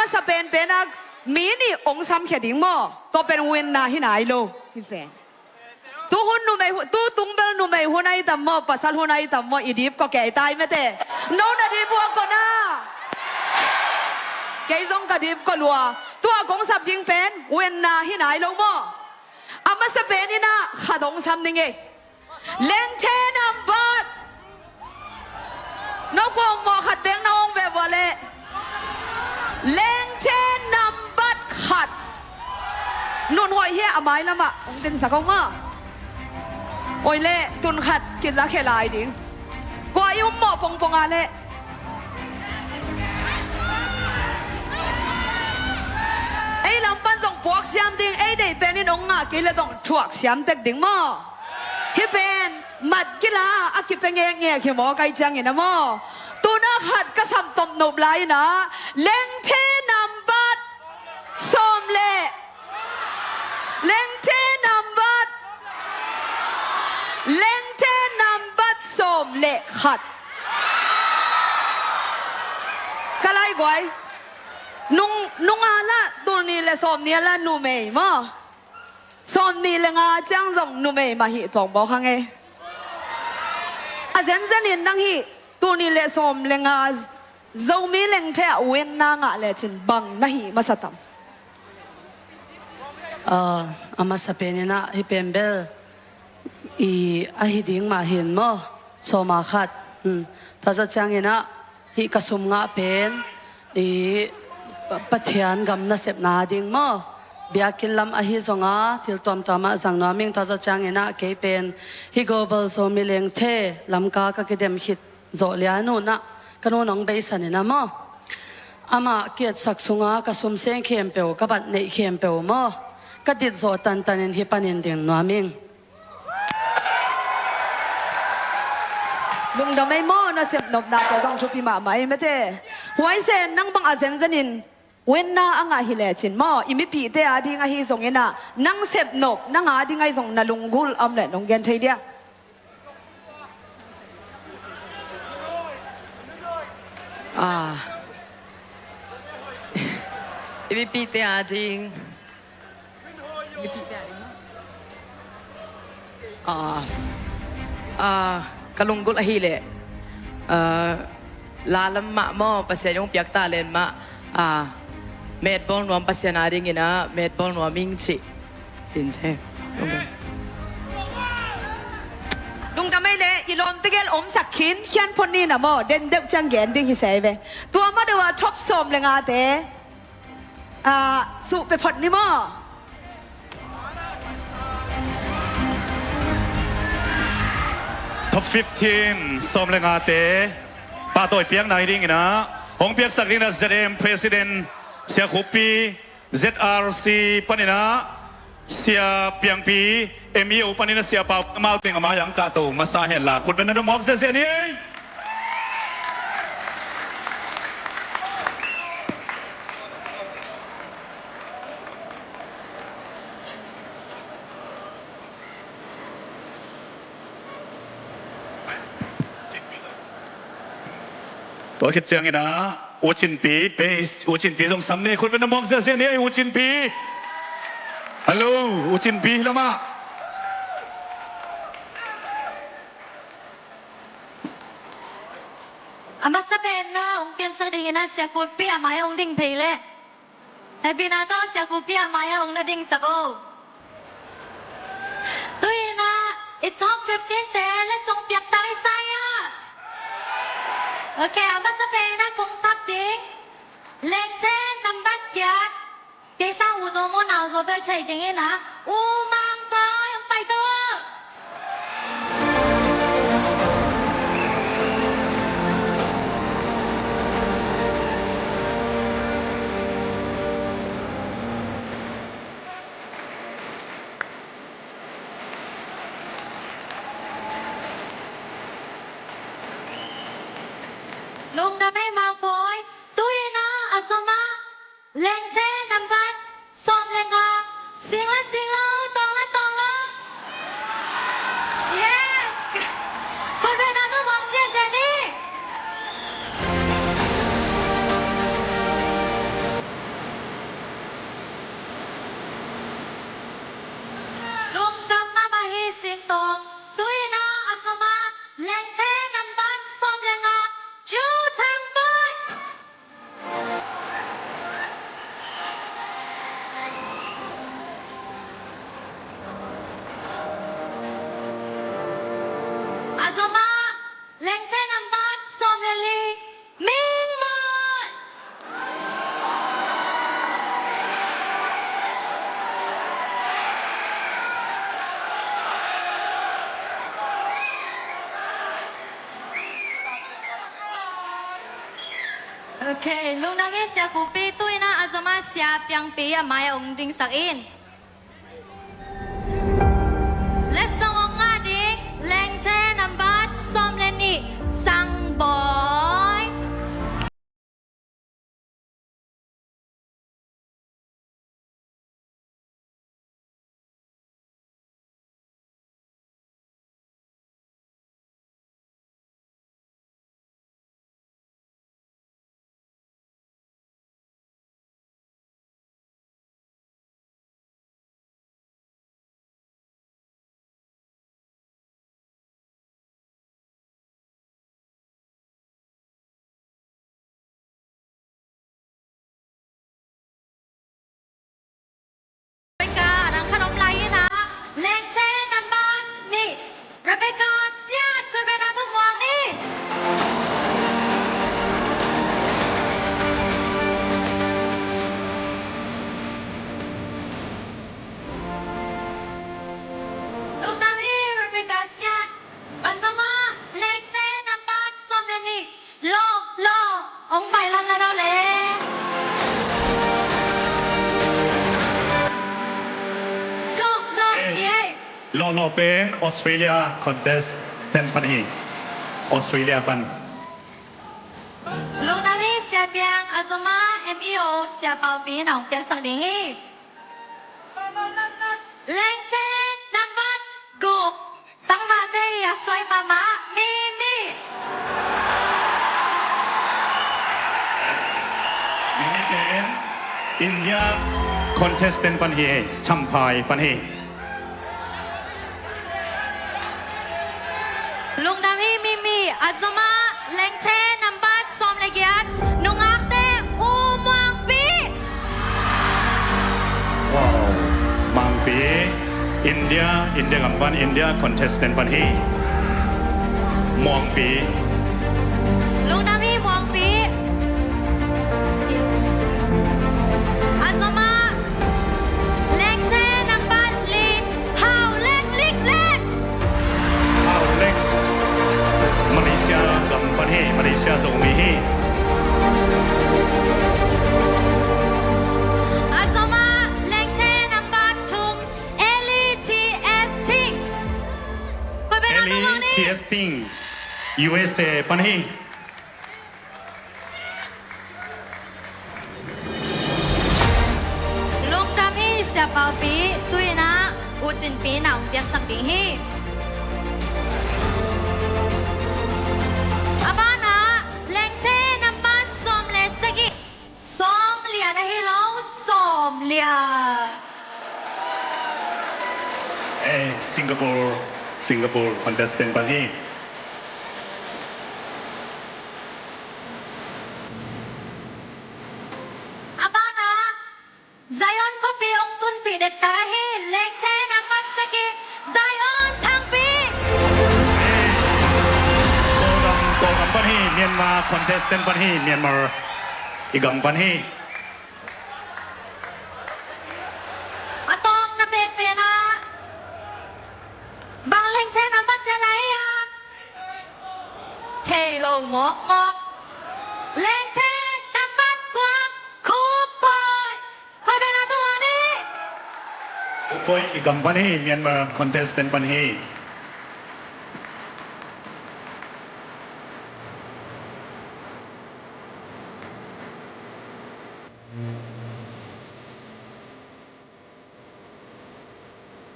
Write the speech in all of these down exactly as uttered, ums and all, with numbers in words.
Sa penpen a mi nih hong samkhia ding maw? Tua pen winner hi nai lo hi zen. Tu hun numei hun, tu tung bel numei hun ahi tam maw, pasal hun ahi tam maw, i dip kua kei tai mete. No na dip ua kua na. Kei zong ka dip kua lua. Tua kong sap ding pen winner hi nai lo maw? A masa pen in ah khat hong sam ning ei. Lengthe nambat. No kua hong mawh khat bek na hong ve vua leh. Lengthe nambat khat. Nunhuai hi a mai lamah hong dinsak hong maw. Oi leh tun khat kilakhia lai ding. Kua i um mawh pongpong a leh. Ei lam pan zong puak siam ding, ei deih pen in hong ngah kei leh zong thuak siam tek ding maw? Hih pen mat kila a kipia ngekngek hi maw, kai ciangin a maw? Tuna khat ka sam tawm nop lai in ah lengthe nambat sawm le, lengthe nambat, lengthe nambat sawm le khat. Ka laiguai. Nung, nunga lah, tul nih le sawm nih a lah numei maw? Sawm nih le nga ciang zong numei mah hih tuak bawk hang e. A zenzen in nang hih tul nih le sawm le nga Zomi lengthe ah winner ngah lecin bang na hih masa tam? Ah, a masa pen in ah hih pen bel i a hi ding mah hin maw, sawma khat. Hmm. Tua zawh ciangin ah hih ka sum ngah pen i Pa-, Pathian gam nasepna ding maw, biakinn lam ahi zonga thil tuamtuam ah zang nuam ing. Tua zawh ciangin ah kei pen hih Global Zomi Lengthe Lamka ka kidem khit zawh lian un ah ka nu nong beisan in ah maw, amah kiatsak sunga ka sum seng khempeuh, ka bat neih khempeuh maw, ka dit zawh tantan in hih panin ding nuam ing. Lungdam ei maw, na sepnopnate zong thupi mahmah ei mete. Huaisen nang bang a zenzen in winner a ngah hi lecin maw, i mipihte a ding ahi zongin ah nang sepnop, nang a ding ahi zong na lunggulh a om leh nong gen thei dia? Ah. I mipihte a ding. Ah, ah, ka lunggulh ahih leh, ah, la lam mah maw, Pasian in hong piak talent mah, ah, metbawl nuam, Pasian a dingin ah metbawl nuam ing cih. Din ce. Lungdam ei leh, i lawmte gel omsak khin, khian phot ni na maw, den deuh ciang gen ding hi se ve. Tua mah deuh a top sawm le ngate ah, suh pia phot ni maw? Top fifteen, sawm le ngate pahtawi piakna hi dingin ah, hong piaksak dingin ah Z M President Sia Khup Pi, Z R C panin ah Sia Piang Pi, M E O panin ah Sia Pau, amau teng a mai-ah hong kahto masa hen la, khut beng na dong mawk ziahziah ni. Tua khit ciangin ah U Cin Pi, base, U Cin Pi zong sam ni, khut beng na mawk ziahziah ni, U Cin Pi. Hello, U Cin Pi hi lo maw? A masa pen na hong piansak dingin ah Sia Khup Pi a mai-ah hong ding phei leh. Hehpihna tawh Sia Khup Pi a mai-ah hong na dingsak o. Tu-in ah i top fifteen te letsong piak taisai ah. Ok, a masa pen in ah kong sap ding lengthe nambat giat. Kei sang U Zo maw, Nau Zo bel thei keng in ah, U Mang Bawi hong pai tua. Lungdam ei Mang Bawi, tu-in ah a zom ah lengthe nambat sawm le nga, sing la sing lo, tawng la tawng lo. Yes! Khut beng na dong mawk ziahziah ni. Okay, lungdam hi Sia Kupi, tu-in ah a zom ah Sia Piangpi a mai-ah hong dingsak in. Letsong hong ngah ding Lengthe nambat sawm le nih, Sangbawi. Rebecca, a dang khat om lai in ah, Lengthe nambat nih, Rebecca Sian, kut beng na tung muang ni. Lungdam hi Rebecca Sian. A zom ah Lengthe nambat sawm le nih, Lawh Lawh, hong pai lanlan o le. Lawh Lawh, eh, hi ei. Lawh Lawh pen Australia contestant pan hi. Australia pan. Lungdam hi Sia Piang, a zom ah M E O Sia Paupi in hong piaksak ding hi. Lengthe nambat guk, tangvahte a soi mahmah, Mimi. Mimi pen India contestant pan hi, Champhai pan hi. Lungdam hi Mimi, a zom ah Lengthe nambat sawm le giat, nungakte, U Muangpi. Wow, Muangpi, India, India gam pan, India contestant pan hi. Muangpi. Lungdam hi Muangpi. A zom ah Lengthe nambat li, Hau Lek Lik Lek. Hau Lek. Malaysia gam pan hi, Malaysia Zomi hi. A zom ah Lengthe nambat thum, Ellie T S Ting. Kut beng na tung muang ni. Ellie T S Ting, U S A pan hi. Lungdam hi Sia Paupi, tu-in ah U Cinpi in ah hong piaksak ding hi. A ban ah Lengthe nambat sawm le sagih, Sawmlian ahi lo, Sawmlian. Eh, Singapore, Singapore contestant pan hi. A ban ah Zion khuapi hong tunpih dek ta hi, Lengthe nambat sagih, Zion Thangpi. Kawlgam, Kawlgam pan hi, Myanmar contestant pan hi, Myanmar i gam pan hi. A tawpna penpen ah bang Lengthe nambat cia lai a? Thei lo mawkmawk. Lengthe nambat kua, Khup Pawi. Koi bena tu ani. Khup Pawi i gam pan hi, Myanmar contestant pan hi.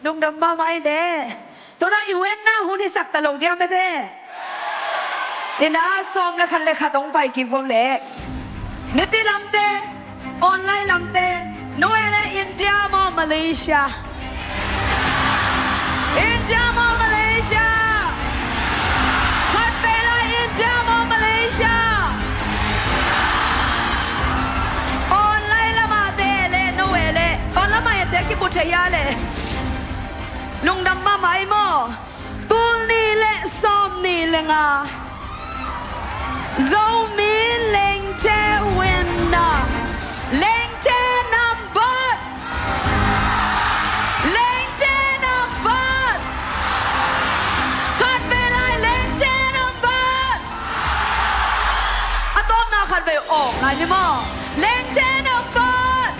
Lungdam mahmah ei de. Tuna U N na hun i sak ta lo diam ei de. Ina sawm le khat le khat hong pai kik vo le. Mipi lamte, online lamte, nu e le India maw Malaysia. India maw Malaysia. Khat vei lai India maw Malaysia. Online lamah te le nu e le. Online lamah te kimu thei hia le. Lungdam mahmah ei maw. Tul nih le sawm nih le nga. Zomi Lengthe winner. Lengthe nambat. Lengthe nambat. Khat vei lai Lengthe nambat. A tawpna khat vei aw. Ni maw? Lengte nambat,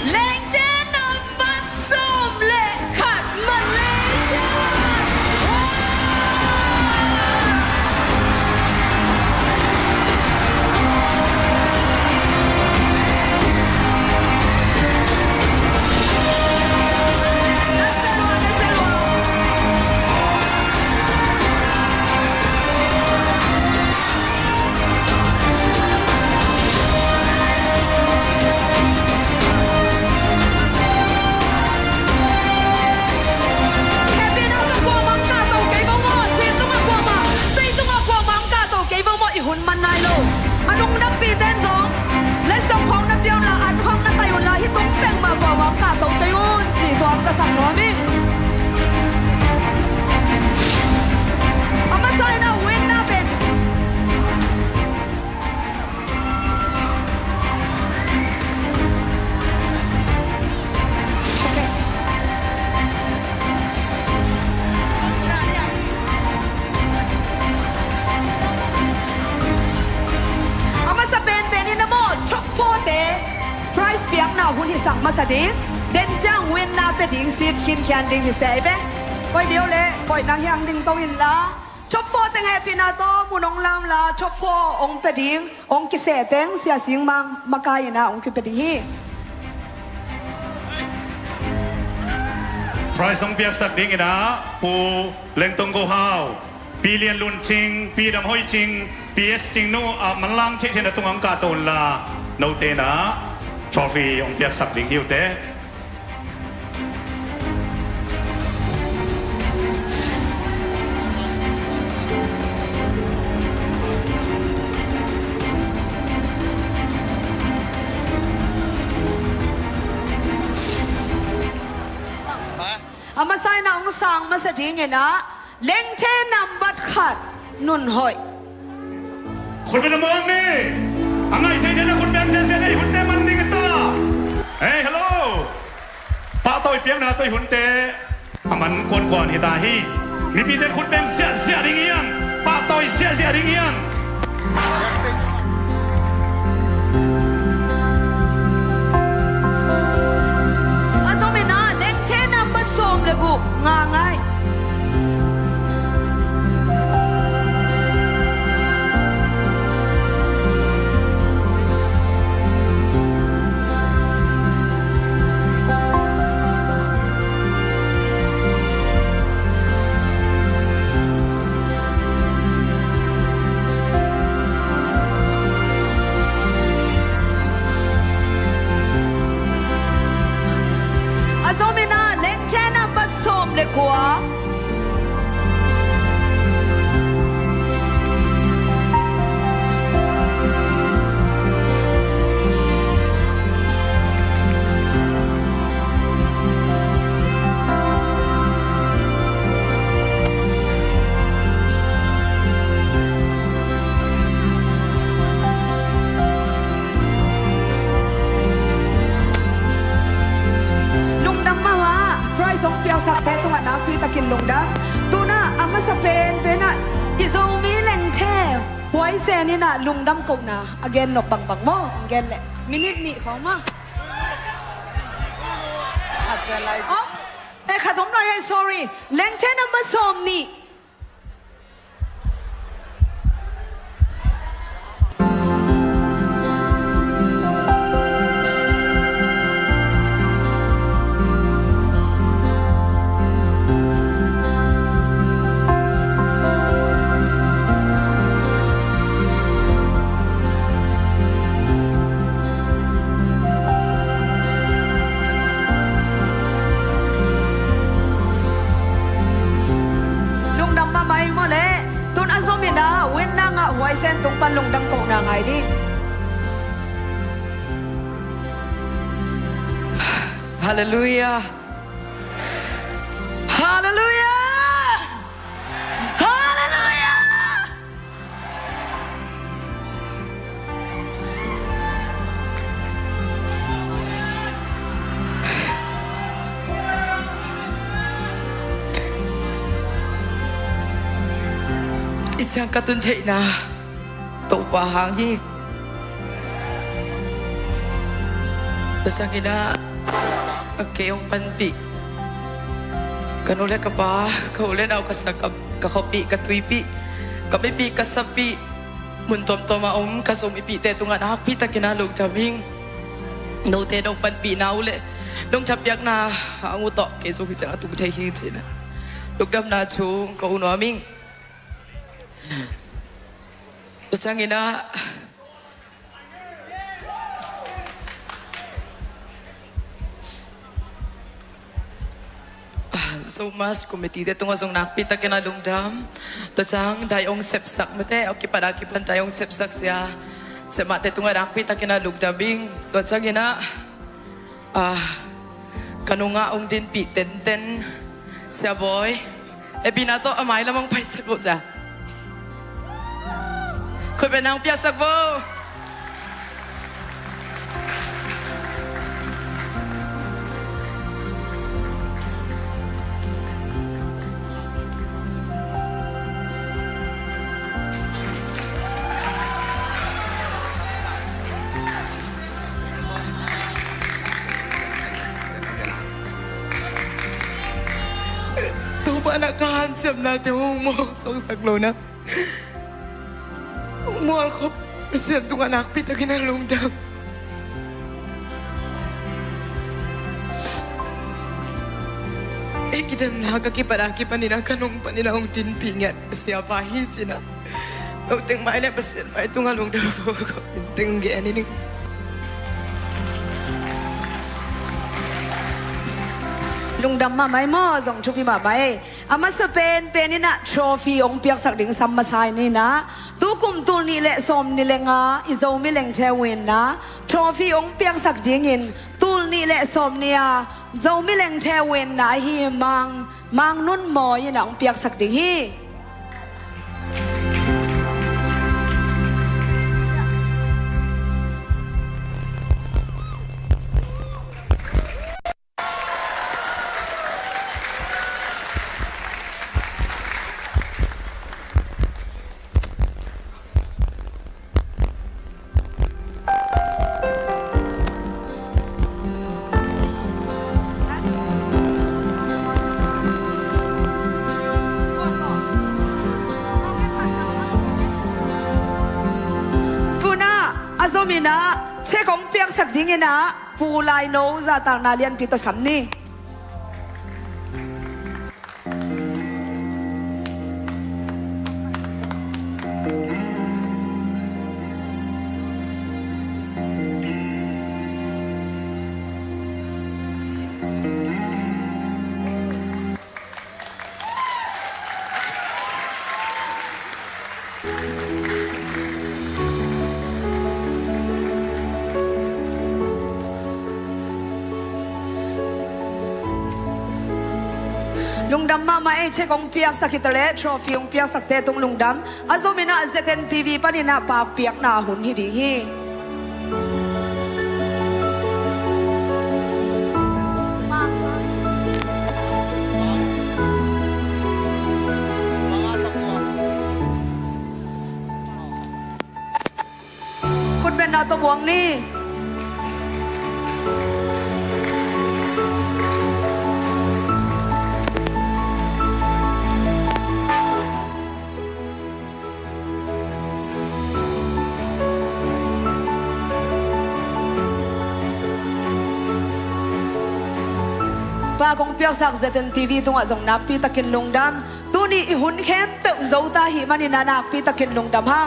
Lengte nambat sawm le khat, Malaysia. Hehpihna tawh kuamah hong kahto kei vo maw, state tungah, state tungah kuamah hong kahto kei vo maw, i hun man nai lo. A lungdampihte in zong, letsong khawng na pia unla, an khawng na tai unla, hih tung peuhmah kuamah hong kahto kei un, cih thuak ka sak nuam hi. A masa in ah winner pen A masa penpen in a maw, top four te prize piakna hun hisak masa ding, den ciang winner pia ding seat khinkhian ding hi se ve. Koi deuh le, koi nang hiang ding to inla. Top four teng hehpihna tawh mun hong lam la, top four hong pia ding, hong kiseh teng Sia Sing Mang makai in ah hong kipia ding hi. Prize hong piaksak ding in ah Pu Lengtong Go Hau, Pi Lian Lun Cing, Pi Dam Hoi Cing, Pi S Cing Nu, ah, manlang theih theihna tungah hong kahto unla, note in ah trophy hong piaksak ding hi uh teh. A masa in ah hong sang masa ding in ah Lengte nambat khat, Nun Hoih. Khut beng a muang ni. A ngaih theih theihna khut beng siasia ni, hunte man ding hi ta. Hey, hello. Pahtawi piakna tawh i hunte a man kuankuan hi ta hi. Mipite khut beng siasia ding hi hang. Pahtawi siasia ding hi hang. A zom in ah Lengte nambat sawm le guk, Nga Ngai. A zom in ah Lengte nambat sawm le kua. Lungdam mahmah, prize hong piaksakte tungah nakpi takin lungdam. Tu-in ah a masa penpen ah i Zomi Lengte huaisen in ah lungdam kohna a gen nop bangbang maw, hong gen leh minute nih khawng maw. Khat ciang lai. Oh, eh, khat om lai, eh, sorry. Lengte number sawm nih. Lungdam mahmah hi maw leh. Tu-in a zom in ah winner ngah huaisen tung pan lungdam kohna ngai ding. Halleluiah. Halleluiah. Halleluiah. I ciang ka tun theihna Topa hang hi. Tua ciangin ah, a kei hong panpih ka nu le ka pa, ka u le nau, ka sakap, ka khuapih, ka tuipih, ka mipih, ka sapih, mun tuamtuam a om ka Zomipihte tungah nakpi takin ah lungdam ing. Note nong panpihna uh le nong thapiakna hang uh tawh kei zong hih ciang a tung thei hi ci-in ah lungdamna thu kong ko nuam ing. Tua ciangin ah, Zomas committee te tungah zong nakpi takin ah lungdam. Tua ciang dai hong sepsak mate, a kipat a kipan dai hong sepsak sia, siamahte tungah nakpi takin ah lungdam ing. Tua ciangin ah, ah, ka nungah hong dinpih tenten Sia Bawi, e, bina tawh a mailam hong paisak uh sia. Khutbetna hong piaksak vo. Topa na ka hanciamnate hong mawk suaksak lo na, mualkhop Pasian tungah nakpi takin ah lungdam. Ei kidemna ka kipat a kipanin ah ka nung panin ah hong dinpih ngiat Sia Pa hi ci-in ah, noteng mai le Pasian mai tungah lungdam ko ko teng gen ning. Lungdam mahmah ei maw, zong thupi mahmah ei. A masa penpen in ah trophy hong piaksak ding sam masa in ah, tukum tul nih le sawmnih le nga i Zomi Lengthe Winna trophy hong piaksak dingin tul nih le sawmnih a Zomi Lengthe Winna ahi Mang, Mang Nun Mawi in ah hong piaksak ding hi. Tu-in ah a zom in ah cheque hong piaksak dingin ah Pu Lai No zahtakna lianpi tawh sam ni. Lungdam mahmah ei, cheque hong piaksak hi ta leh trophy hong piaksakte tung lungdam. A zom in ah Z N T V panin ah pakpiakna hun hi ding hi. Khutbetna tawh buang ni. Pak hong piaksak Z N T V tungah zong nakpi takin lungdam. Tuni i hun khempeuh zo ta ahih manin ah nakpi takin lungdam hang.